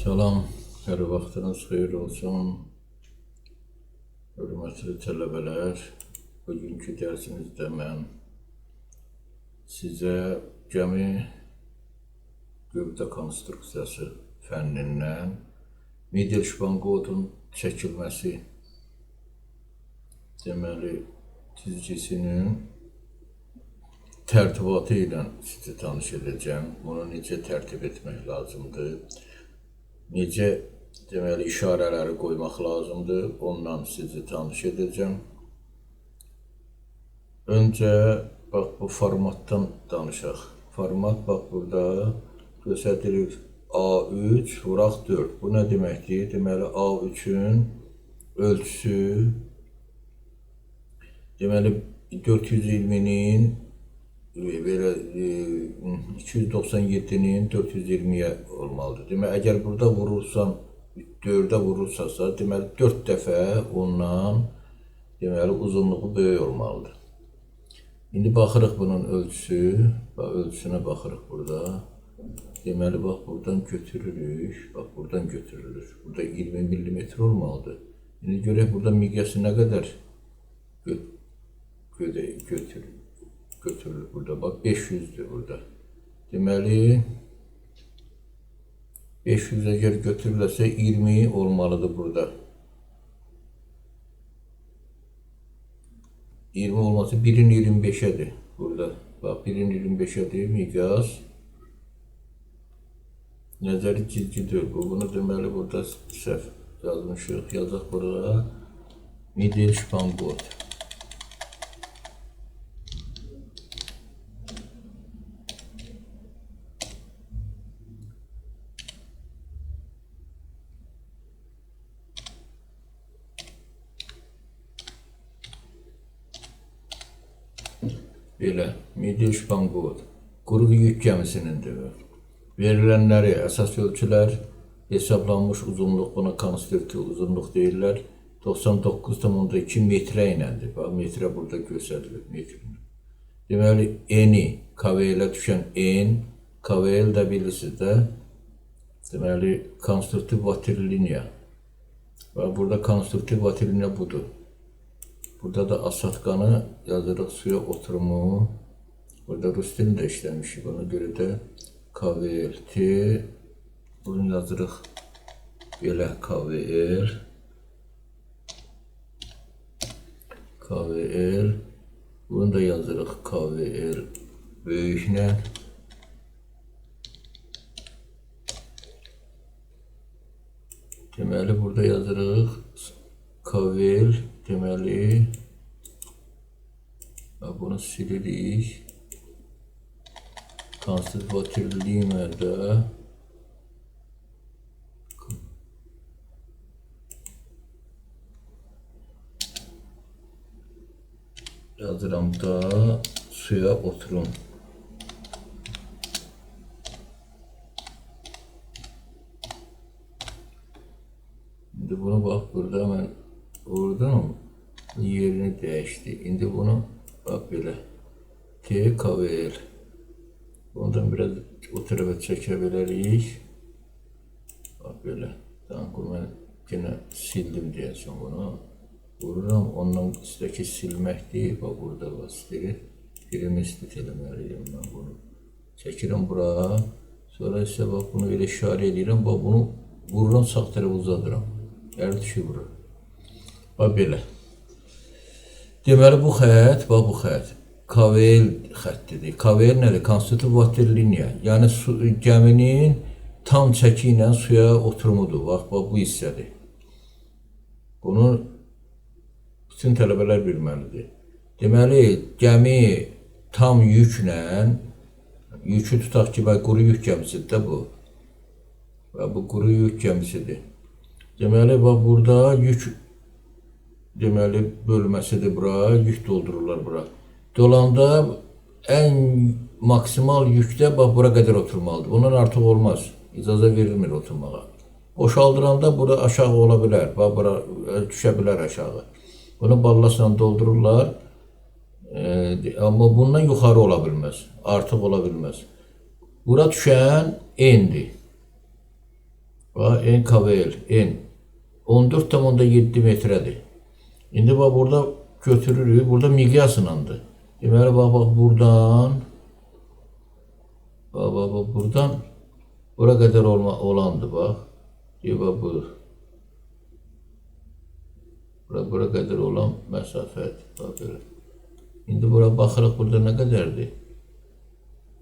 Salam, hər vaxtınız xeyir olsun. Hörmətli tələbələr, bugünkü dərsimizdə mən sizə gəmi gövdə konstruksiyası fənnindən Mittelşpanqotun çəkilməsi deməli cizgisinin tərtibatı ilə sizi tanış edəcəm. Bunu necə tərtib etmək lazımdır? Necə deməli işarələri qoymaq lazımdır? Ondan sizi tanış edəcəm. Öncə bax bu formatdan danışaq. Format bax burada göstərilir A3 vuraq 4. Bu nə deməkdir? Deməli A3-ün ölçüsü deməli 420-nin belə 297-nin 420-yə olmalıdır. Demək, əgər burada vurursan, 4-ə vurursasa, deməli 4 dəfə ondan deməli uzunluğu böyük olmalıdır. İndi baxırıq bunun ölçüsü, bax ölçüsünə baxırıq burada. Deməli bax buradan götürürük, bax buradan götürülür. Burada 20 millimetr olmalıdır. İndi görək burada miqyası nə qədər götürülür burada. Bax 500-dür burada. Deməli 500 əgər götürülərsə 20 olmalıdır burada. 20 olması 1-in 25-ədir burada. Bax 1-in 25-ədir miqyas. Nəzəri cizgidir bu. Bunu deməli burada səhv yazmışıq. Yazaq burada. Mittelşpanqot. Belə, Mittelşpanqot. Quru yük gəmisinindir. Verilənləri, əsas ölçülər, hesablanmış uzunluq, buna konstruktiv uzunluq deyirlər. 99,2 metrə iləndir. Bax, metrə burada göstərilir, metrlə. Deməli, eni, KVL-ə düşən en, KVL də bilirsiniz də, deməli, konstruktiv vaterliniya. Bax, burada konstruktiv vaterliniya budur. Burada da asatqanı yazırıq suya oturumu. Burada rus dilində işləmişik. Ona görə də KVL T bunu yazırıq belə KVL KVL bunu da yazırıq KVL böyüklə. Deməli burada yazırıq KVL deməli bunu silirik. Konservativliğimdə yazıram da suya oturun. İndi bunu bax burada mən vurdum. Yerini dəyişdi. İndi bunu bax belə T KVL. Ondan biraz o tərəfə çəkə bilərik. Bax belə. Tamam, bunu mən yenə sildim deyəsən bunu. Vururam. Ondan üstəki silməkdir. Bax burada bastırır. Birini eləməliyim mən bunu. Çəkirəm bura. Sonra isə bax bunu belə işarə edirəm. Bax bunu vururam sağ tərəfə uzadıram. Gəlir düşür bura. Bax belə. Deməli bu xətt, bax bu xətt. KVL xəttidir. KVL nədir? Konstruktiv vaterliniya. Yəni su, gəminin tam çəki ilə suya oturumudur. Bax, bax bu hissədir. Bunu bütün tələbələr bilməlidir. Deməli, gəmi tam yüklə, yükü tutaq ki, bax, quru yük gəmisidir də bu. Və bu quru yük gəmisidir. Deməli, bax burada yük deməli bölməsidir bura, yük doldururlar bura. Dolanda ən maksimal yükdə bax bura qədər oturmalıdır. Bundan artıq olmaz. İcazə verilmir oturmağa. Boşaldıranda bura aşağı ola bilər. Bax bura düşə bilər aşağı. Bunu ballasla doldururlar. Amma bundan yuxarı ola bilməz. Artıq ola bilməz. Bura düşən endir. Bax, NKVL, N. 14,7 metrədir. İndi bax, burada götürürük. Burada miqyaslandır. Deməli, bax, bax, buradan bax, bax, bax, buradan bura qədər olandır, bax. Deyir, bax, bu. Bura qədər olan məsafədir. Bax, belə. İndi bura baxırıq, burada nə qədərdir?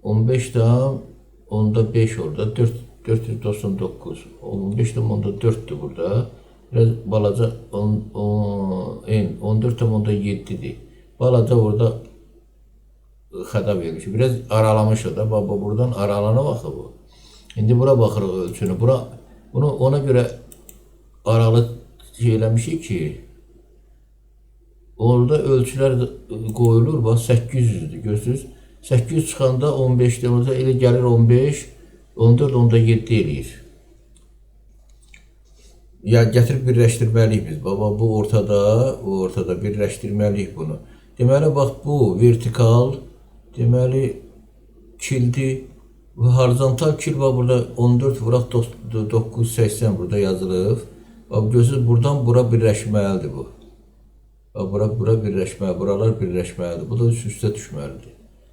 15,5 orada, 499. 15,4-dür burada. Biraz balaca 14,7-dir. Balaca orada xəta vermiş. Biraz aralamışıq da. Bax, buradan aralana baxır bu. İndi bura baxırıq ölçünü. Bunu ona görə aralı şey eləmişik ki, orada ölçülər qoyulur. Bax, 800-dür. Görürsünüz. 800 çıxanda 15-dir. Orada elə gəlir 15, 14,7 eləyir. Ya gətirib birləşdirməliyik biz. Baba, bu ortada, bu ortada birləşdirməliyik bunu. Deməli, bax, bu vertikal, deməli, kildi. Bu horizontal kil var burada 14 vuraq 980 burada yazılıb. Bax, görürsünüz, buradan bura birləşməlidir bu. Bax, bura birləşməli, buralar birləşməlidir. Bu da üst-üstə düşməlidir.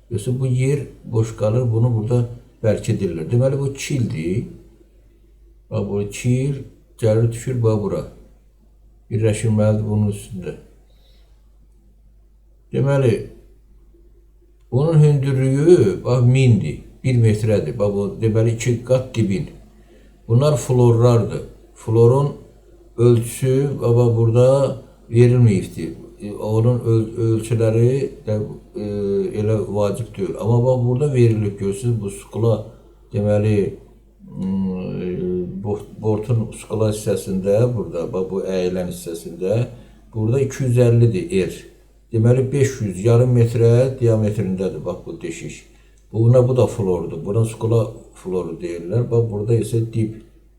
Görürsünüz, bu yer boş qalır, bunu burada bərkidirlər. Deməli, bu kildir. Bax, bu kil gəlir, düşür, bax, bura. Birləşilməlidir bunun üstündə. Deməli, bunun hündürlüyü, bax, 1000-dir. 1 metrədir. Bax, bu, deməli, 2 qat dibin. Bunlar florlardır. Florun ölçüsü, baba, burada verilməyibdir. Onun ölçüləri də elə vacib deyil. Amma bax, burada verilib, görürsünüz, bu skula, deməli, bortun skula hissəsində, burada, bax, bu əyilən hissəsində, burada 250-dir R. Deməli, 500, yarım metrə diametrindədir, bax, bu deşik. Buna, bu da flordur. Buna skula floru deyirlər. Bax, burada isə dip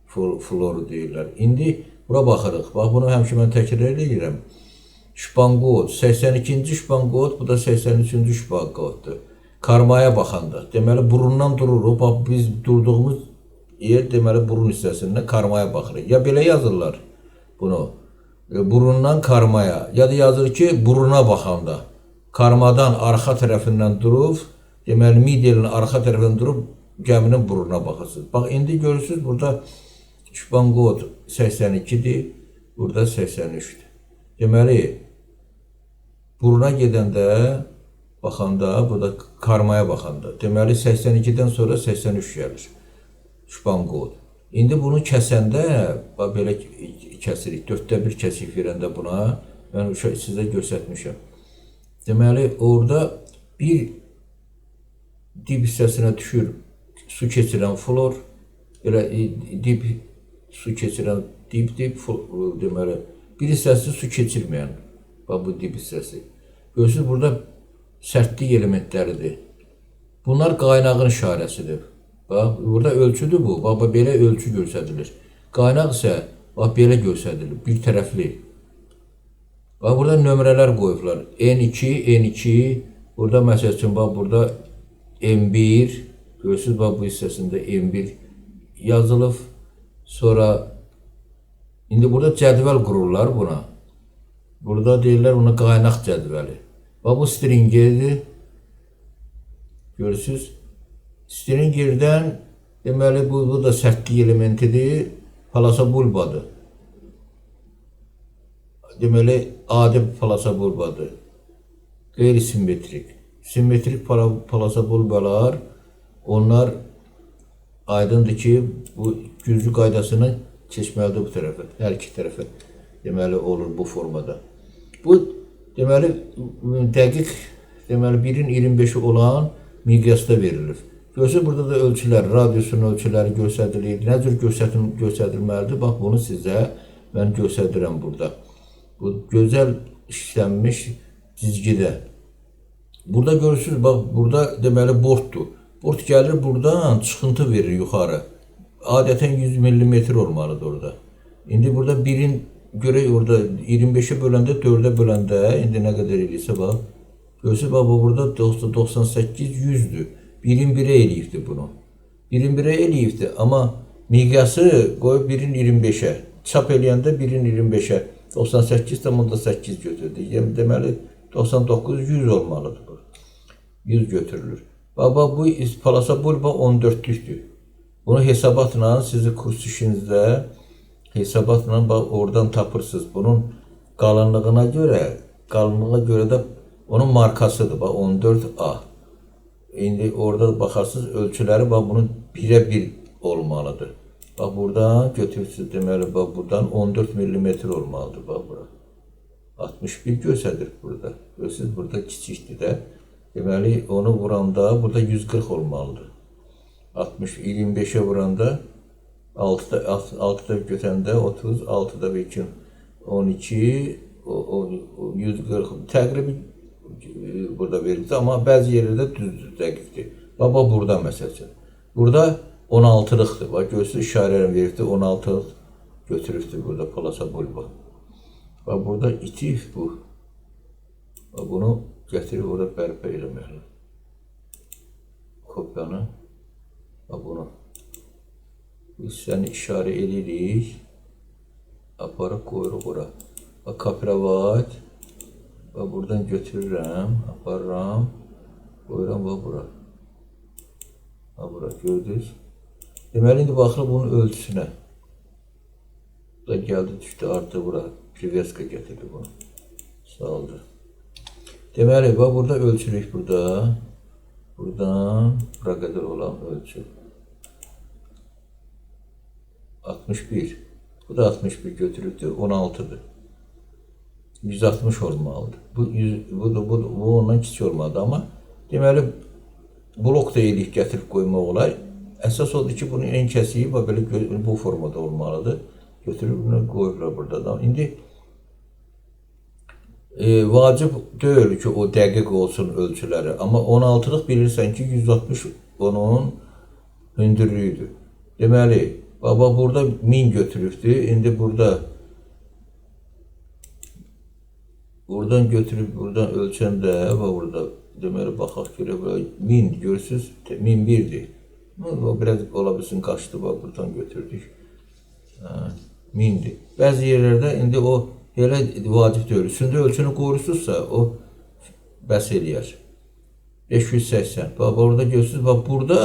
floru deyirlər. İndi bura baxırıq. Bax, bunu həmişə mən təkrar edirəm. Şpanqot, 82-ci şpanqot, bu da 83-cü şpanqotdur. Karmaya baxanda, deməli, burundan dururuq. Bax, biz durduğumuz yer, deməli, burun hissəsindən karmaya baxırıq. Ya belə yazırlar bunu, burundan karmaya, ya da yazır ki, buruna baxanda. Karmadan arxa tərəfindən durub, deməli, midelin arxa tərəfindən durub, gəminin buruna baxırsınız. Bax, indi görürsünüz, burada şpanqot 82-dir, burada 83-dür. Deməli, buruna gedəndə, baxanda, burada karmaya baxanda, deməli, 82-dən sonra 83 gəlir şpanqot. İndi bunu kəsəndə, bax, belə kəsirik, 4-də 1 kəsik verəndə buna, mən sizə göstərmişəm. Deməli, orada bir dib hissəsinə düşür su keçirən flor, elə dib su keçirən dib, deməli, bir hissəsi su keçirməyən, bax, bu dib hissəsi. Görürsünüz, burada sərtlik elementləridir. Bunlar qaynağın işarəsidir. Bax, burada ölçüdür bu. Bax, belə ölçü göstərilir. Qaynaq isə bax, belə göstərilir, bir tərəfli. Bax, burada nömrələr qoyublar. N2, N2, burada məsəl üçün, bax, burada M1, görürsünüz, bax, bu hissəsində M1 yazılıb. Sonra, indi burada cədvəl qururlar buna. Burada deyirlər buna qaynaq cədvəli. Bax, bu stringerdir. Görürsünüz. Stringerdən, deməli, bu da sərtlik elementidir. Palasa bulbadır. Deməli, adi palasa bulbadır. Qeyri-simmetrik. Simmetrik palasa bulbalar, onlar aydındır ki, bu güzgü qaydasını keçməlidir bu tərəfə, hər iki tərəfə deməli, olur bu formada. Bu, deməli, dəqiq, deməli, 1-in 25-i olan miqyasda verilir. Görürsünüz, burada da ölçülər, radiusun ölçüləri göstərilir. Nə cür göstərilməlidir? Bax, bunu sizə mən göstərirəm burada. Bu gözəl işlənmiş cizgidə. Burada görürsünüz, bax, burada deməli bortdur. Bort gəlir buradan, çıxıntı verir yuxarı. Adətən 100 millimetr olmalıdır orada. İndi burada birin, görək orada 25-ə böləndə, 4-ə böləndə, indi nə qədər eləyirsə bax. Görürsünüz, bax, bu burada 98, 100-dür. 1-in 1-ə eləyibdir bunu. 1-in 1-ə eləyibdir, amma Miqyası qoyub 1-in 25-ə. Çap eləyəndə 1-in 25-ə. 98,8 götürdü. Yəni, deməli, 99, 100 olmalıdır bu. 100 götürülür. Baba, bu palasa bulba 14-lükdür. Bunu hesabatla sizi kurs işinizdə hesabatla bax, oradan tapırsınız. Bunun qalınlığına görə də onun markasıdır. Bax, 14A. İndi orada baxarsınız, ölçüləri bax, bunun 1-ə 1 olmalıdır. Bax, buradan götürürsünüz, deməli, bax, buradan 14 millimetr olmalıdır. Bax, bura. 61 göstərir burada. Görürsünüz, burada kiçikdir də. Deməli, onu vuranda burada 140 olmalıdır. 60, 25-ə vuranda 6-da götürəndə 30, 6-da 2, 12, 140. Təqribi burada verildi, amma bəzi yerlərdə düzdür, dəqiqdir. Baba, burada məsəl üçün. Burada 16-lıqdır. Bax, görürsünüz, işarəni veribdir, 16-lıq götürübdür burada palasa bulba. Bax, burada iti bu. Bax, bunu gətirib orada bərpa eləmək lazım. Kopyanı. Bax, bunu. Bu hissəni işarə edirik. Aparıb qoyuruq ora. Bax, kapravat. Bax, buradan götürürəm, aparıram. Qoyuram, bax, bura. Bax, bura, gördünüz. Deməli, indi baxırıq bunun ölçüsünə. Bu da gəldi, düşdü, artıq bura. Priveska gətirdi bunu. Saldı. Deməli, bax, burada ölçürük burada. Buradan bura qədər olan ölçü. 61. Bu da 61 götürüldü, 16-dır. 160 olmalıdır. Bu ondan kiçik olmalıdır, amma deməli, blok da eləyib gətirib qoymaq olar. Əsas odur ki, bunun en kəsiyi belə bu formada olmalıdır. Götürüb bunu qoyublar burada da. İndi vacib deyil ki, o dəqiq olsun ölçüləri. Amma 16-lıq bilirsən ki, 160 onun hündürlüyüdür. Deməli, baba burada 1000 götürübdür. İndi burada buradan götürüb buradan ölçəndə və burada deməli baxaq görə 1000 görürsünüz, 1001-dir. O biraz ola bilsin qaçdı, bax buradan götürdük. 1000-dir. Bəzi yerlərdə indi o elə vacib deyil. Üstündə ölçünü qoyursunuzsa o bəs eləyər. 580. Bax orada görürsünüz, bax burada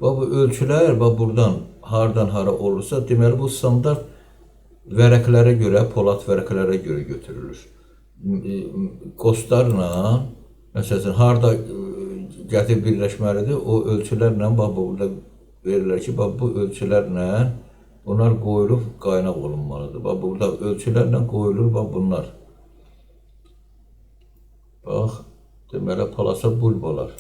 bax bu ölçülər bax buradan hardan hara olursa, deməli bu standart vərəqlərə görə, polad vərəqlərə görə götürülür. Qostlarla, məsələn, harda gətirib birləşməlidir, o ölçülərlə, bax burada verirlər ki, bax bu ölçülərlə bunlar qoyulub qaynaq olunmalıdır. Bax burada ölçülərlə qoyulur, bax bunlar. Bax, deməli, palasa bulbalar,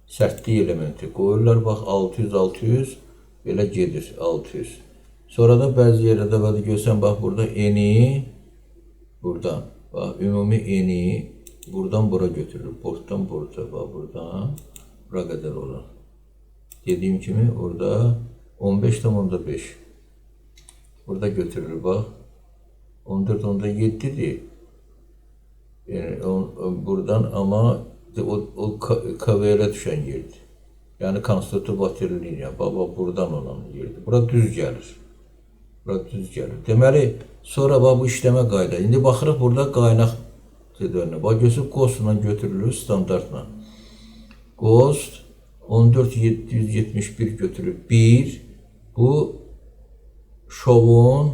sərtlik elementi qoyurlar, bax 600-600, belə gedir 600. Sonra da bəzi yerlərdə bax, görsən, bax burada eni, buradan, bax ümumi eni buradan bura götürülür. Bortdan borta, bax buradan bura qədər olan. Dediyim kimi orada 15,5. Burada götürülür, bax. 14,7-dir. Yəni buradan amma o KVL-ə düşən yerdir. Yəni konstruktiv bateriliya, baba buradan olan yerdir. Bura düz gəlir. Bura düz gəlir. Deməli, sonra bax bu işləmə qayda. İndi baxırıq burada qaynaq cədvəlinə. Bax görürsünüz, QOS-la götürülür standartla. QOS 14771 götürür. 1. Bu şovun,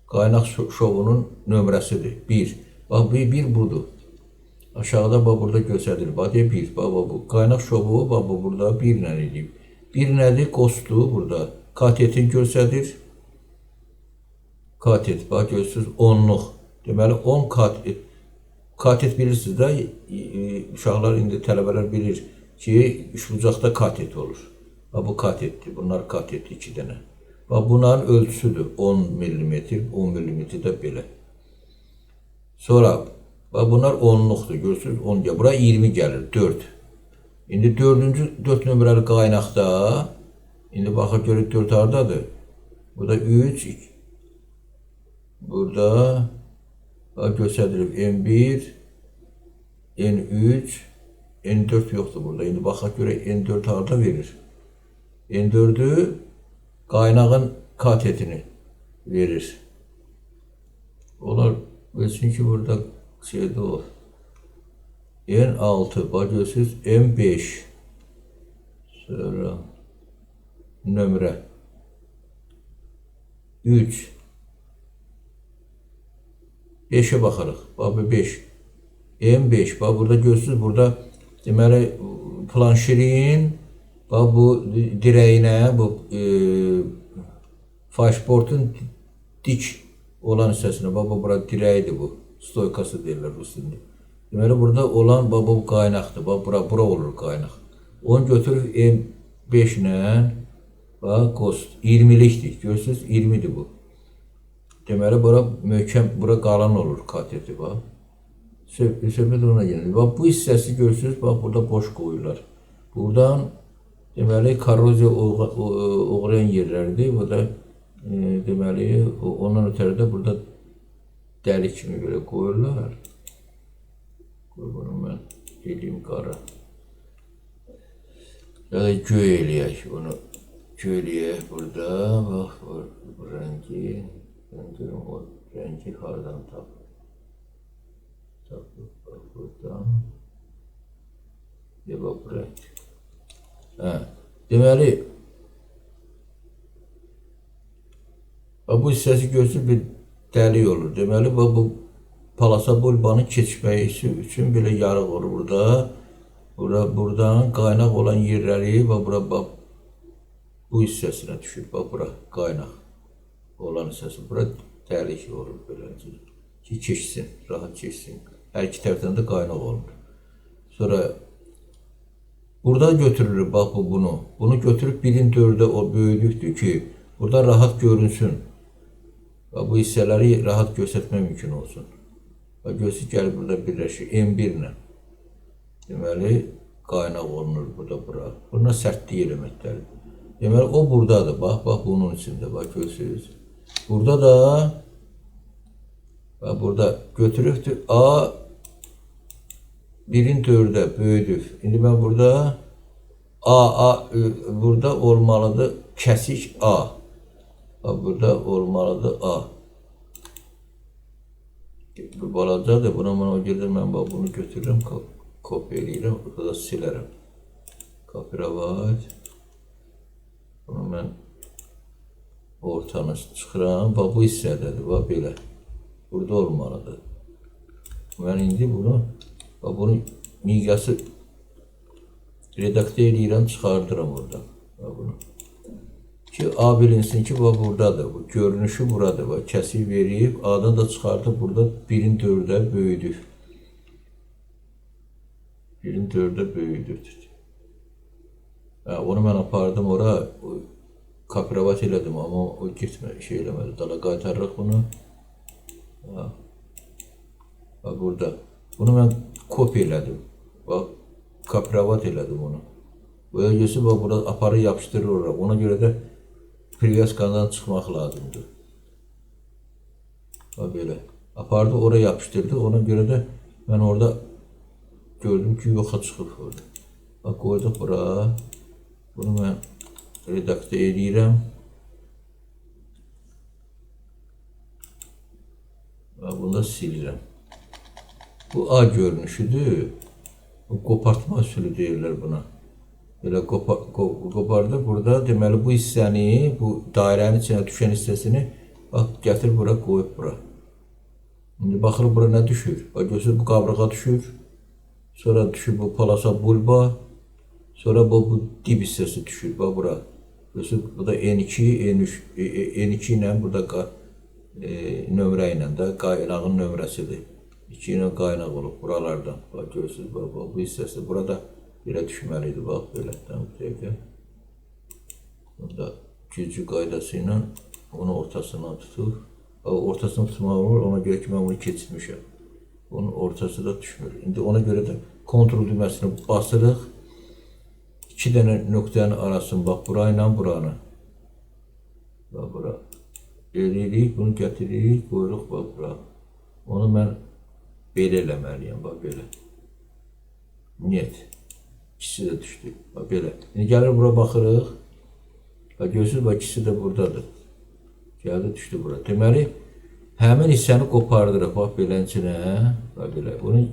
qaynaq şovunun nömrəsidir. 1. Bax, bu 1 budur. Aşağıda bax burada göstərilir. Bax deyə 1. Bax bu qaynaq şovu bax bu burada 1 ilə eləyib. 1 nədir? QOS-dur burada. Katetin göstərir. Katet, bax görürsünüz 10-luq. Deməli 10 katet. Katet bilirsiniz də, uşaqlar indi tələbələr bilir ki, üçbucaqda katet olur. Bax bu katetdir. Bunlar katetdir 2 dənə. Bax bunların ölçüsüdür 10 millimetr, 10 millimetr də belə. Sonra bax bunlar 10-luqdur. Görürsünüz 10 gəlir. Bura 20 gəlir, 4. İndi 4 nömrəli qaynaqda indi baxaq görək 4 hardadır? Burada 3, 2. Burada bax göstərilib N1, N3, N4 yoxdur burada. İndi baxaq görək N4 harda verir? N4-ü Qaynağın katetini verir. Onlar çünki burada şeydə o. N6, bax görürsünüz, M5. Sonra nömrə 3. 5-ə baxarıq. Bax bu 5. M5. Bax burada görürsünüz, burada deməli planşerin bax bu dirəyinə, bu faşportun dik olan hissəsinə, bax bu bura dirəyidir bu. Stoykası deyirlər rus dilində. Deməli burada olan bax bu qaynaqdır. Bax bura olur qaynaq. Onu götürür M5 ilə bax qost 20-likdir. Görürsünüz 20-dir bu. Deməli bura möhkəm, bura qalan olur kateti bax. Söhbət ona gəlir. Bax bu hissəsi görürsünüz, bax burada boş qoyurlar. Buradan deməli korroziya uğrayan yerlərdir. Bu da deməli ondan ötəri də burada dəlik kimi belə qoyurlar. Qoy bunu mən eləyim qara. Ya da göy eləyək bunu. Göy eləyək burada. Bax bu rəngi. Mən görüm o rəngi hardan tapır. Tapır bax buradan. Ya bax bu rəng. Hə, deməli bax bu hissəsi görürsünüz bir dəlik olur. Deməli bax bu palasa bulbanın keçməsi üçün belə yarıq olur burada. Buradan qaynaq olan yerləri bax bura bax bu hissəsinə düşür. Bax bura qaynaq olan hissəsi. Bura dəlik olur beləcə ki keçsin, rahat keçsin. Hər iki tərəfdən də qaynaq olunur. Sonra burada götürülür bax bu bunu. Bunu götürüb 1-in 4-ə o böyüdükdür ki, burada rahat görünsün. Və bu hissələri rahat göstərmək mümkün olsun. Və görürsünüz, gəlir burada birləşir M1 ilə. Deməli, qaynaq olunur burada bura. Bunlar sərtlik elementləri. Deməli, o buradadır. Bax, bax bunun içində. Bax, görürsünüz. Burada da bax, burada götürübdür A 1-in 4-ə böyüdük. İndi mən burada A burada olmalıdır kəsik A. Bax, burada olmalıdır A. Bu balacadır. Buna mən o görə mən bax bunu götürürəm, kopya eləyirəm, burada da silərəm. Kopyalavat. Bunu mən ortanı çıxıram. Bax bu hissədədir. Bax belə. Burada olmalıdır. Mən indi bunu bax bunu miqyası redaktə eləyirəm, çıxardıram oradan. Bax bunu. Ki A bilinsin ki bax buradadır. Bu görünüşü buradır. Bax kəsik verib, A-dan da çıxardıb burada 1-in 4-ə böyüdük. 1-in 4-ə böyüdük. Hə, onu mən apardım ora, kopiravat elədim, amma o getmə, şey eləmədi. Dala qaytarırıq bunu. Hə. Bax burada. Bunu mən kopya elədim. Bax, kopiravat elədim onu. Bu öncəsi bax burada aparır yapışdırır ora. Ona görə də privaskandan çıxmaq lazımdır. Bax belə. Apardı, ora yapışdırdı. Ona görə də mən orada gördüm ki, yoxa çıxıb orada. Bax, qoyduq bura. Bunu mən redaktə eləyirəm. Və bunu da silirəm. Bu A görünüşüdür. Bu qopartma üsulu deyirlər buna. Belə qopardı. Burada deməli bu hissəni, bu dairənin içinə düşən hissəsini bax gətir bura, qoyub bura. İndi baxırıq bura nə düşür? Bax görürsünüz bu qavrığa düşür. Sonra düşür bu palasa bulba. Sonra bu dib hissəsi düşür. Bax bura. Görürsünüz bu da N2, N3, N2 ilə burada nömrə ilə də qaynağın nömrəsidir. 2 ilə qaynaq olub buralardan. Bax görürsünüz bax, bu hissəsi burada belə düşməlidir. Bax belə tam dəqiqə. Burada gücü qaydası ilə onu ortasından tutur. Bax, ortasını tutmaq olur. Ona görə ki mən bunu keçirmişəm. Onun ortası da düşmür. İndi ona görə də kontrol düyməsini basırıq. İki dənə nöqtənin arasını bax burayla buranı. Bax bura. Eləyirik, bunu gətiririk, qoyuruq bax bura. Onu mən belə eləməliyəm, bax belə. Niyyət. İkisi də düşdü. Bax belə. İndi gəlir bura baxırıq. Bax, görürsünüz, bax, ikisi də buradadır. Gəldi, düşdü bura. Deməli, həmin hissəni qopardırıq. Bax, beləncə, bax, belə. Bunu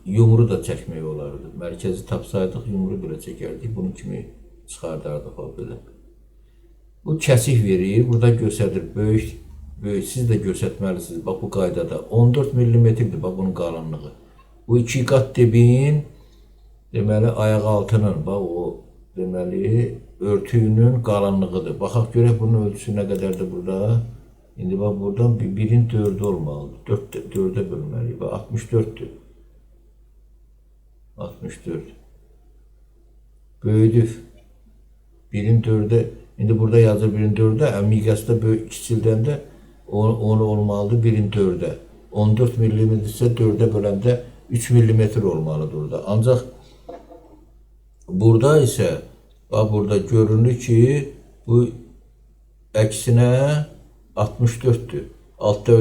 yumru da çəkmək olardı. Mərkəzi tapsaydıq, yumru belə çəkərdik. Bunun kimi çıxardardıq, bax, belə. Bu kəsik verir. Burada göstərir. Böyük, böyük. Siz də göstərməlisiniz. Bax, bu qaydada. 14 millimetrdir, bax, bunun qalınlığı. Bu iki qat dibin, deməli, ayaq altının, bax, o, deməli, örtüyünün qalınlığıdır. Baxaq görək bunun ölçüsü nə qədərdir burada. İndi bax, buradan 1-in 4-ü olmalıdır. 4-ə bölməliyik. Bax, 64-dür. 64. Böyüdük. 1-in 4-ə, indi burada yazır 1-in 4-ə, miqyasda kiçildəndə onu olmalıdır 1-in 4-ə. 14 millimetr isə 4-ə böləndə 3 millimetr olmalıdır burada. Ancaq burada isə, bax, burada görünür ki, bu əksinə 64-dür. Altda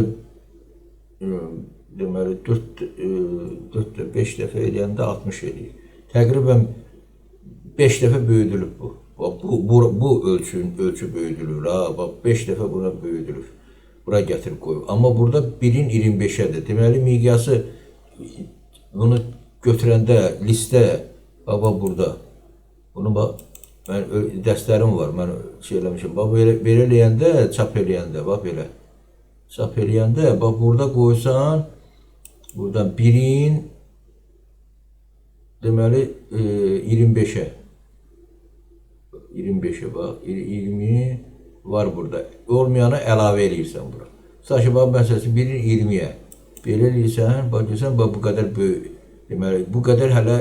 deməli 4 5 dəfə eləyəndə 60 eləyir. Təqribən 5 dəfə böyüdülüb bu. Bax, bu ölçü böyüdülür. Ha, bax, 5 dəfə buna böyüdülür. Bura gətirib qoyub. Amma burada 1-in 25-ədir. Deməli, miqyası bunu götürəndə listə, bax, burada. Bunu bax, mən dərslərim var, mən şey eləmişim. Bax, belə eləyəndə, çap eləyəndə, bax, belə. Çap eləyəndə, bax, burada qoysan, buradan 1-in, deməli, 25-ə. 25-ə, bax, 20 var burada. Olmayanı əlavə eləyirsən bura. Tutaq ki, bax, məsələn, 1-in 20-yə. Belə eləyirsən, bax, görsən, bax, bu qədər böyük. Deməli, bu qədər hələ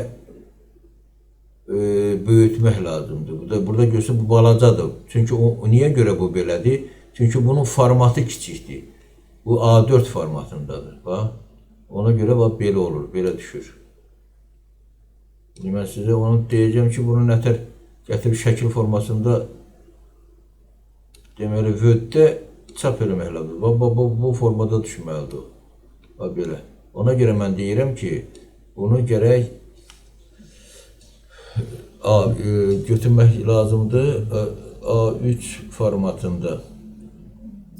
böyütmək lazımdır. Burada görsən, bu balacadır. Çünki niyə görə bu belədir? Çünki bunun formatı kiçikdir. Bu A4 formatındadır. Bax, ona görə bax, belə olur, belə düşür. İndi mən sizə onu deyəcəm ki, bunu nətər gətirib şəkil formasında deməli, Word-də çap eləmək lazımdır. Bax, bax, bu formada düşməlidir o. Bax, belə. Ona görə mən deyirəm ki, bunu gərək götürmək lazımdır A3 formatında.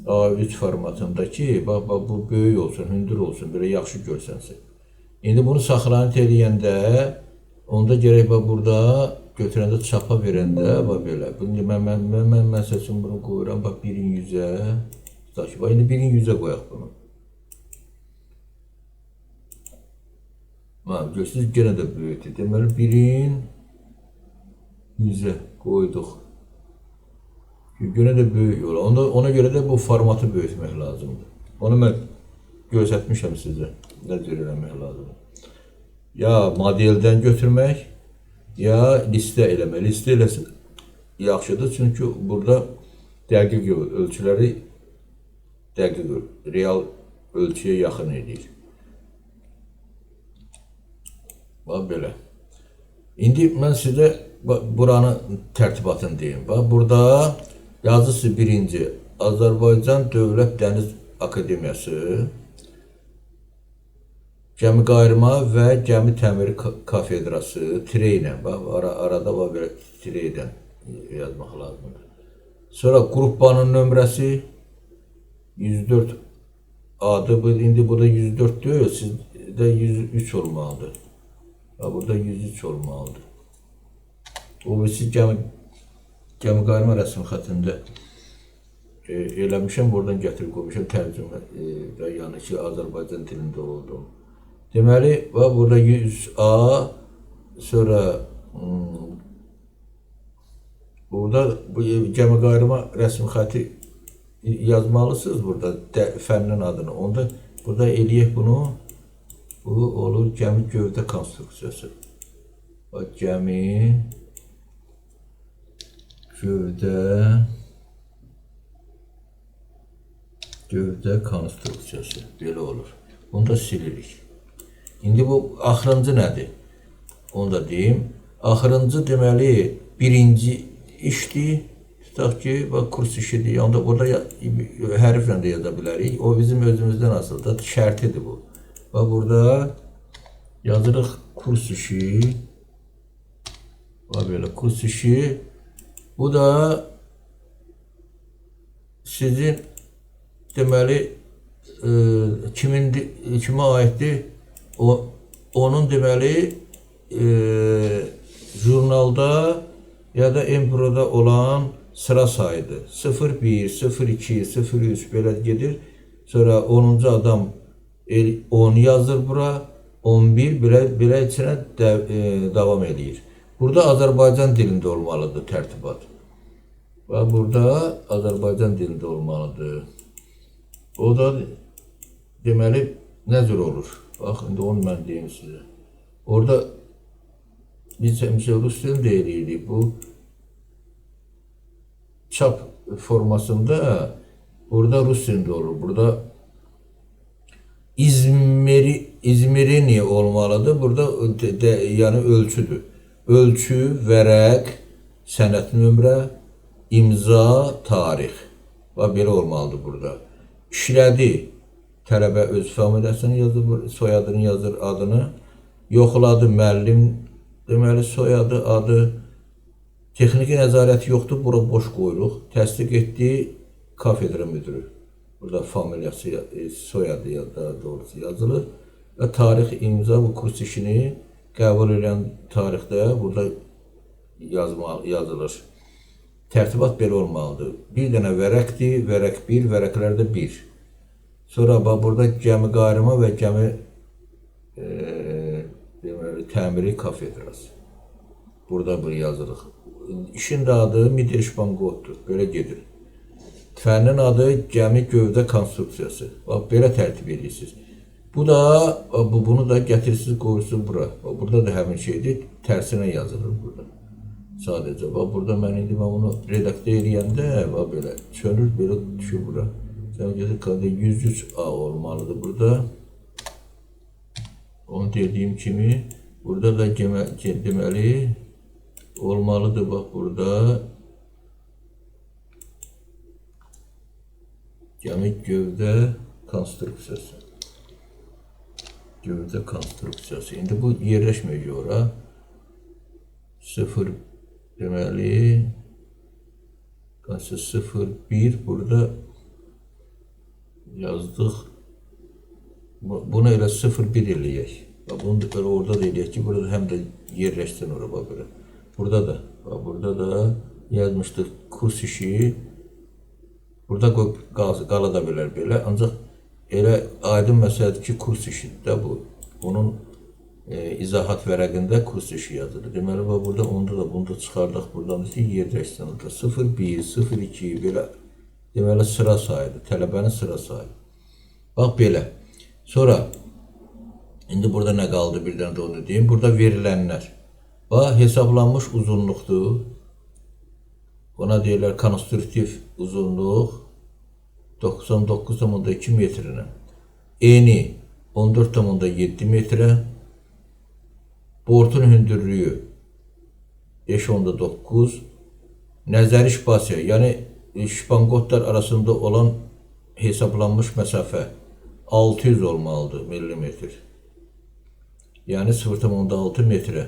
A3 formatında ki, bax, bax, bu böyük olsun, hündür olsun, belə yaxşı görsənsin. İndi bunu saxlanit eləyəndə, onda gərək bax, burada götürəndə, çapa verəndə, bax, belə. İndi mən məsəl üçün bunu qoyuram, bax, 1-in 100-ə. Tutaq ki, bax, indi 1-in 100-ə qoyaq bunu. Bax, görürsünüz, yenə də böyükdür. Deməli, 1-in 100-ə qoyduq. Yenə də böyük olur. Ona görə də bu formatı böyütmək lazımdır. Onu mən göstərmişəm sizə. Nə cür eləmək lazımdır. Ya modeldən götürmək, ya listə eləmək. Listə eləsin yaxşıdır. Çünki burada dəqiq ölçüləri dəqiq, real ölçüyə yaxın eləyir. Bax, belə. İndi mən sizə buranın tərtibatını deyim. Bax, burada yazısı birinci Azərbaycan Dövlət Dəniz Akademiyası Gəmi qayırma və gəmi təmiri kafedrası tire ilə, bax, arada bax, belə tire ilə yazmaq lazımdır. Sonra qruppanın nömrəsi 104 adı, indi burada 104 deyil, sizdə 103 olmalıdır. Bax, burada 103 olmalıdır. O birisi gəmi qayırma rəsm xətində eləmişəm, buradan gətirib qoymuşam tərcümə, yəni ki, Azərbaycan dilində oldu. Deməli, bax, burada 100A, sonra burada bu gəmi qayırma rəsm xətti yazmalısınız burada fənnin adını. Onda burada eləyək bunu. Bu olur gəmi gövdə konstruksiyası. Bax, gəmi gövdə konstruksiyası belə olur. Bunu da silirik. İndi bu axırıncı nədir? Onu da deyim. Axırıncı deməli birinci işdir. Tutaq ki, bax, kurs işidir. Onda burada hərflə də yaza bilərik. O bizim özümüzdən asılıdır. Şərtidir bu. Bax, burada yazırıq kurs işi. Bax, belə kurs işi. Bu da sizin deməli kimin kimə aiddir? Onun deməli jurnalda ya da Emproda olan sıra sayıdır. 0-1, 0-2, 0-3 belə gedir. Sonra 10-cu adam 10 yazır bura, 11 belə içinə davam eləyir. Burada Azərbaycan dilində olmalıdır tərtibat. Və burada Azərbaycan dilində olmalıdır. O da deməli nə cür olur? Bax, indi onu mən deyim sizə. Orada biz həmişə rus dilində eləyirdik. Bu çap formasında burada rus dilində olur. Burada İzmiriniye olmalıdır. Burada yəni ölçüdür. Ölçü, vərəq, sənəd nömrə, imza, tarix. Və belə olmalıdır burada. İşlədi. Tələbə öz familiyasını yazır, soyadını yazır, adını. Yoxladı müəllim, deməli soyadı, adı. Texniki nəzarət yoxdur, bura boş qoyuruq. Təsdiq etdi kafedra müdürü. Burada familiyası, soyadı ya da doğrusu yazılır. Və tarix, imza bu kurs işini qəbul edən tarixdə burada yazılır. Tərtibat belə olmalıdır. Bir dənə vərəqdir, vərəq 1, vərəqlərdə 1. Sonra bax burada gəmi qayırma və gəmi deməli, təmiri kafedrası. Burada bir yazılıq. İşin də adı Miderşpangotdur. Belə gedir. Fənnin adı gəmi gövdə konstruksiyası. Bax belə tərtib edirsiniz. Bu da bunu da gətirirsiniz, qoyursunuz bura. Bax, burada da həmin şeydir. Tərsinə yazılır burada. Sadəcə bax burada mən indi mən bunu redaktə eləyəndə bax belə çönür, belə düşür bura. Sən gətir kod 103A olmalıdır burada. Onu dediyim kimi burada da deməli olmalıdır bax burada. Gəmi gövdə konstruksiyası. Gövdə konstruksiyası. İndi bu yerləşməyəcək ora. 0 deməli 0,1 burada yazdıq. Bunu elə 0,1 eləyək. Bax, bunu da elə orada da eləyək ki, burada həm də yerləşsin ora bax belə. Burada da, bax, burada da yazmışdıq kurs işi. Burada qala da bilər belə. Ancaq elə aydın məsələdir ki, kurs işidir də bu. Onun izahat vərəqində kurs işi yazılır. Deməli, bax, burada onda da bunu da çıxardaq buradan da ki, yerləşsin orada. 0,1, 0,2 belə deməli sıra sayıdır. Tələbənin sıra sayı. Bax belə. Sonra indi burada nə qaldı bir dənə də onu deyim. Burada verilənlər. Bax, hesablanmış uzunluqdur. Ona deyirlər konstruktiv uzunluq 99,2 metrinə. Eni 14,7 metrə. Bortun hündürlüyü 5,9. Nəzəri şpasiya, yəni şpangotlar arasında olan hesablanmış məsafə 600 olmalıdır millimetr. Yəni 0,6 metrə.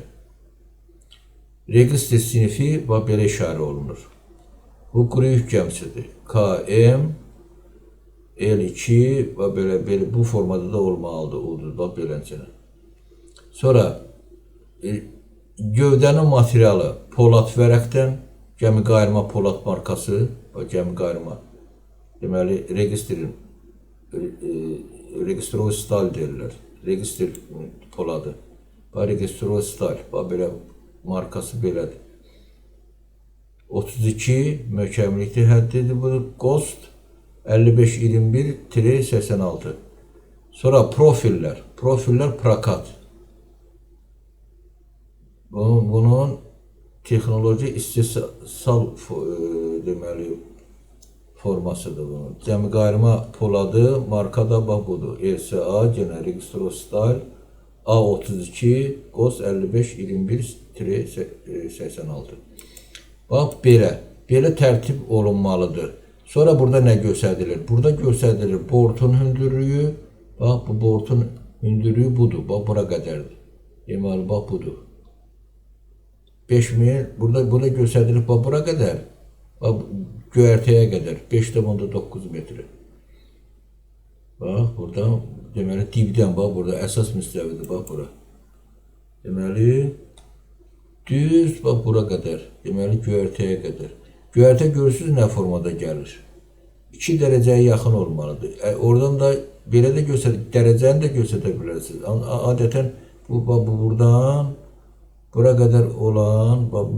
Registr sinifi bax belə işarə olunur. Bu quru yük gəmisidir. KM L2 və belə bu formada da olmalıdır. Ulduz bax beləncə. Sonra gövdənin materialı polad vərəqdən, gəmi qayırma polad markası, bax gəmi qayırma. Deməli registrin registrov stal deyirlər. Registr poladı. Bax registrov stal, bax belə markası belədir. 32 möhkəmlikli həddidir bu GOST 5521-86. Sonra profillər. Profillər prokat. Bunun texnoloji istehsal deməli formasıdır bunun. Gəmi qayırma poladı, marka da bax budur. RSA, genə Registro Style A32 GOS 5521-86. Bax belə. Belə tərtib olunmalıdır. Sonra burada nə göstərilir? Burada göstərilir bortun hündürlüyü. Bax bu bortun hündürlüyü budur. Bax bura qədərdir. Deməli bax budur. 5000 burada göstərilir bax bura qədər. Bax, göyərtəyə qədər 5,9 metrə. Bax, buradan, deməli, dibdən, bax, burada əsas müstəvidir, bax, bura. Deməli, düz, bax, bura qədər, deməli, göyərtəyə qədər. Göyərtə görürsünüz nə formada gəlir. 2 dərəcəyə yaxın olmalıdır. Oradan da belə də göstər, dərəcəni də göstərə bilərsiniz. Adətən bu, bax, bu buradan bura qədər olan bax, bu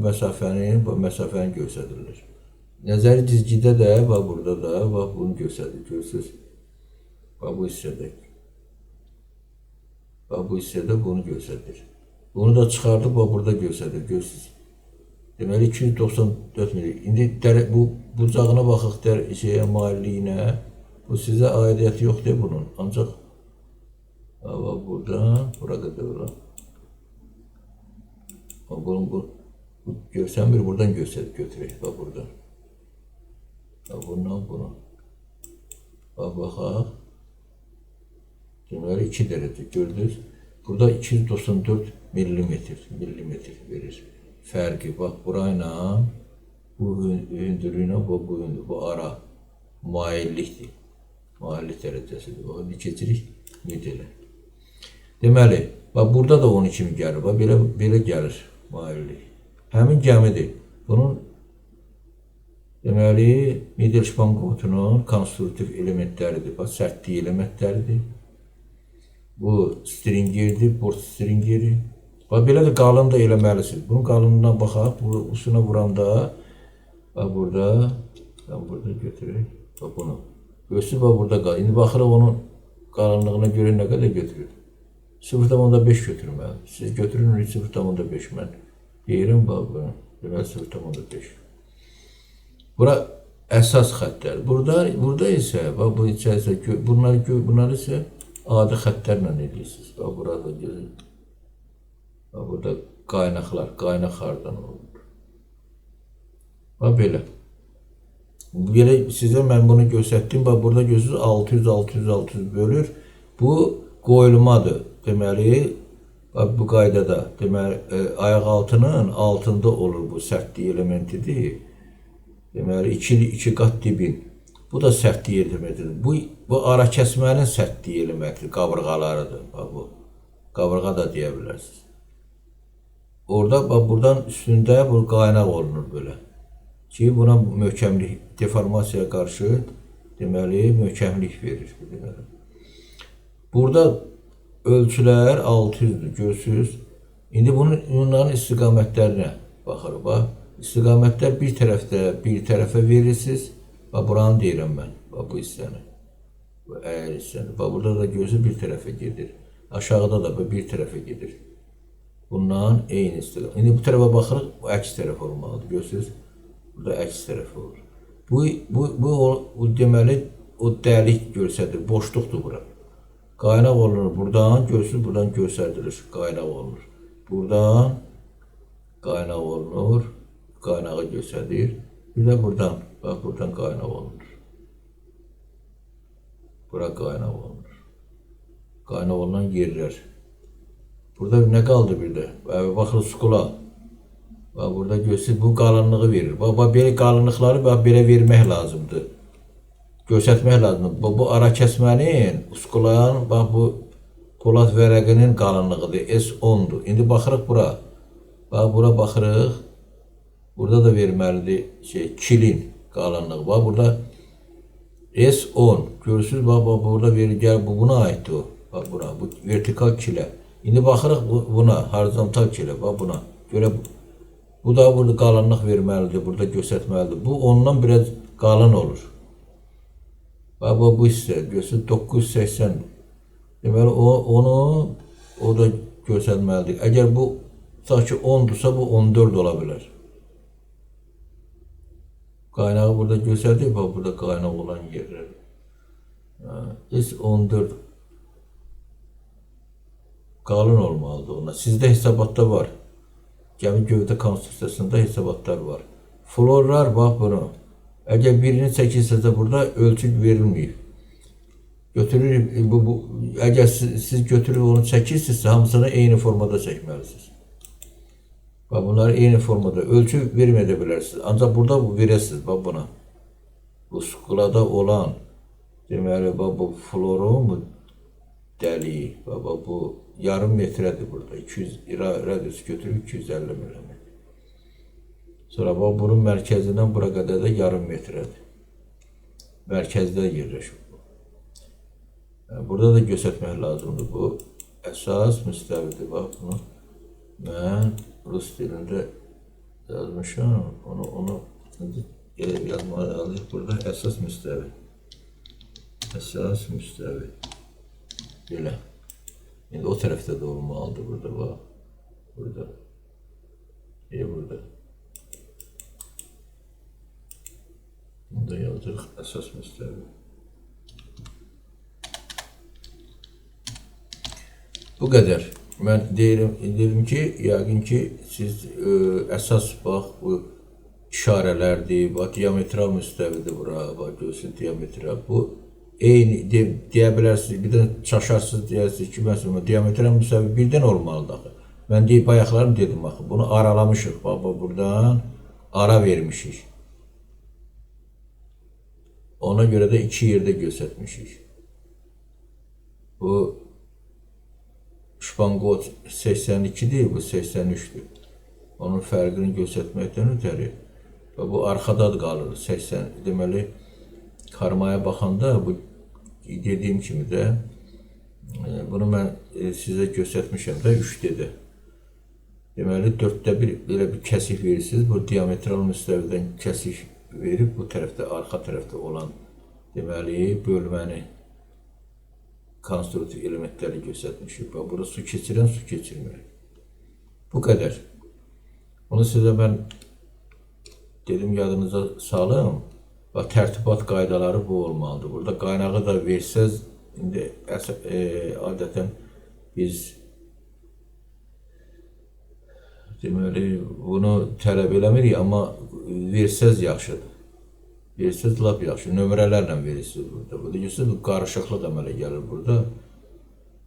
məsafəni göstərilir. Nəzəri cizgidə də, bax, burada da, bax, bunu göstərir, görürsünüz. Bax, bu hissədə. Bax, bu hissədə bunu göstərir. Bunu da çıxardıb, bax, burada göstərir, görürsünüz. Deməli, 294 milli. İndi bu bucağına baxıq mailliyinə. Bu sizə aidiyyəti yoxdur bunun. Ancaq bax, buradan, bura qədər olar. Bax, bunun, bu görsənmir, buradan göstərib götürək. Bax, buradan. Bax, bundan bunu. Bax, baxaq. Deməli, 2 dərəcə gördünüz. Burada 294 millimetr verir. Fərqi, bax, burayla, bu hündürlüyünə, bu hündür, bu ara maillikdir. Maillik dərəcəsidir. Bax, indi keçirik modelə. Deməli, bax, burada da 12 kimi gəlir. Bax, belə gəlir maillik. Həmin gəmidir. Bunun, deməli, Mittelspannkotunun konstruktiv elementləridir. Bax, sərtlik elementləridir. Bu stringerdir, bort stringeri. Bax, belə də qalın da eləməlisiniz. Bunun qalınlığına baxaq. Bu usuna vuranda, bax, burada, mən burada götürək. Bax, bunu. Görsün, bax, burada qalın. İndi baxırıq onun qalınlığına görə nə qədər götürür. 0,5 götürməli. Siz götürün 0,5 mən. Deyirəm, bax, bunu. Deməli, 0,5. Bura əsas xəttlər. Burada isə, bax, bu içərisində, bunlar isə adi xəttlərlə edirsiniz. Bax, burada görün. Bax, burada qaynaqlar, qaynaq hardan olur. Bax, belə. Belə sizə mən bunu göstərdim. Bax, burada görürsünüz 600, 600, 600 bölür. Bu qoyulmadır. Deməli, bax, bu qaydada, deməli, ayaq altının altında olur bu sərtlik elementidir. Deməli, iki qat dibin. Bu da sərtlik elementidir. Bu ara kəsmənin sərtlik elementidir, qabırğalarıdır. Bax, bu. Qabırğa da deyə bilərsiniz. Orada, bax, buradan üstündə bu qaynaq olunur belə. Ki, buna möhkəmlik, deformasiyaya qarşı, deməli, möhkəmlik verir. Deməli. Burada ölçülər 600-dür, görürsünüz. İndi bunların istiqamətlərinə baxırıq. Bax, istiqamətlər bir tərəfdə, bir tərəfə verirsiniz. Bax, buranı deyirəm mən, bax, bu hissəni. Bu əyri hissəni. Bax, burada da görürsünüz, bir tərəfə gedir. Aşağıda da bir tərəfə gedir. Bundan eyni istiqamət. İndi bu tərəfə baxırıq, bu əks tərəf olmalıdır. Görürsünüz, burada əks tərəf olur. Bu deməli, o dəlik göstərir, boşluqdur bura. Qaynaq olunur buradan, görürsünüz, buradan göstərilir, qaynaq olunur. Buradan qaynaq olunur, qaynağı göstərir. Bir də buradan, bax, buradan qaynaq olunur. Bura qaynaq olunur. Qaynaq olunan yerlər. Burada nə qaldı bir də? Baxın, skula. Bax, burada görürsünüz, bu qalınlığı verir. Bax, bax, belə qalınlıqları bax, belə vermək lazımdır. Göstərmək lazımdır. Bu ara kəsmənin, uskulanın, bax, bu polad vərəqinin qalınlığıdır. S10-dur. İndi baxırıq bura. Bax, bura baxırıq. Burada da verməlidir kilin qalınlığı. Bax, burada S10. Görürsünüz, bax, bax, burada verir. Gəl, bu buna aiddir o. Bax, bura. Bu vertikal kilə. İndi baxırıq buna, horizontal kilə, bax buna. Görə bu da burada qalınlıq verməlidir, burada göstərməlidir. Bu ondan biraz qalın olur. Bax, bu hissə, görürsünüz, 980. Deməli, onu o da göstərməlidir. Əgər bu, tutaq ki, 10-dursa, bu 14 ola bilər. Qaynağı burada göstərdik, bax, burada qaynaq olan yerlər. S14 qalın olmalıdır ona. Sizdə hesabatda var. Gəmi gövdə konstruksiyasında hesabatlar var. Florlar, bax bunu. Əgər birini çəkirsəsə burada ölçü verilməyib. Götürür, əgər siz götürüb onu çəkirsinizsə, hamısını eyni formada çəkməlisiniz. Bax, bunları eyni formada ölçü verməyə də bilərsiniz. Ancaq burada bu verəsiniz, bax buna. Bu skulada olan, deməli, bax bu florun bu dəliyi, bax, bax bu yarım metrədir burada. 200 radius götürüb 250 mm. Sonra bax bunun mərkəzindən bura qədər də yarım metrədir. Mərkəzdə yerləşir bu. Yəni, burada da göstərmək lazımdır. Bu əsas müstəvidir. Bax bunu mən rus dilində yazmışam. Onu yazmalıyıq burada. Əsas müstəvi. Əsas müstəvi. Belə. İndi o tərəfdə də olmalıdır burada bax. Burada. Burada. Bunu da yazdırıq. Əsas müstəvi. Bu qədər. Mən deyirəm ki, yəqin ki, siz əsas bax bu işarələrdir, bax diametral müstəvidir bura, bax görürsünüz diametral. Bu eyni deyə bilərsiniz, birdən çaşarsınız deyərsiniz ki, məsələn diametral müstəvi birdən olmalıdır axı. Mən deyib bayaqlarım dedim axı, bunu aralamışıq, bax buradan ara vermişik. Ona görə də iki yerdə göstərmişik. Bu şpanqot 82-dir, bu 83-dür. Onun fərqini göstərməkdən ötəri və bu arxada qalır. 80, deməli, karmaya baxanda bu dediyim kimi də bunu mən sizə göstərmişəm də 3D-də. Deməli, 4-də 1 belə bir kəsik verirsiniz. Bu diametral müstəvidən kəsik verib bu tərəfdə, arxa tərəfdə olan deməli, bölməni konstruktiv elementləri göstərmişik. Bax, burada su keçirən, su keçirmir. Bu qədər. Bunu sizə mən dedim, yadınıza salım. Bax, tərtibat qaydaları bu olmalıdır. Burada qaynağı da versəz, indi adətən biz deməli, bunu tələb eləmirik, amma versəz yaxşıdır. Versəz lap yaxşı. Nömrələrlə verirsiniz burada. Burada görürsünüz, bu qarışıqlıq əmələ gəlir burada.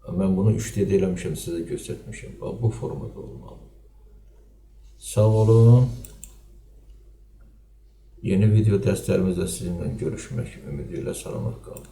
Mən bunu 3D-də eləmişəm, sizə göstərmişəm. Bax, bu formada olmalı. Sağ olun. Yeni video dərslərimizdə sizinlə görüşmək ümidi ilə salamat qalın.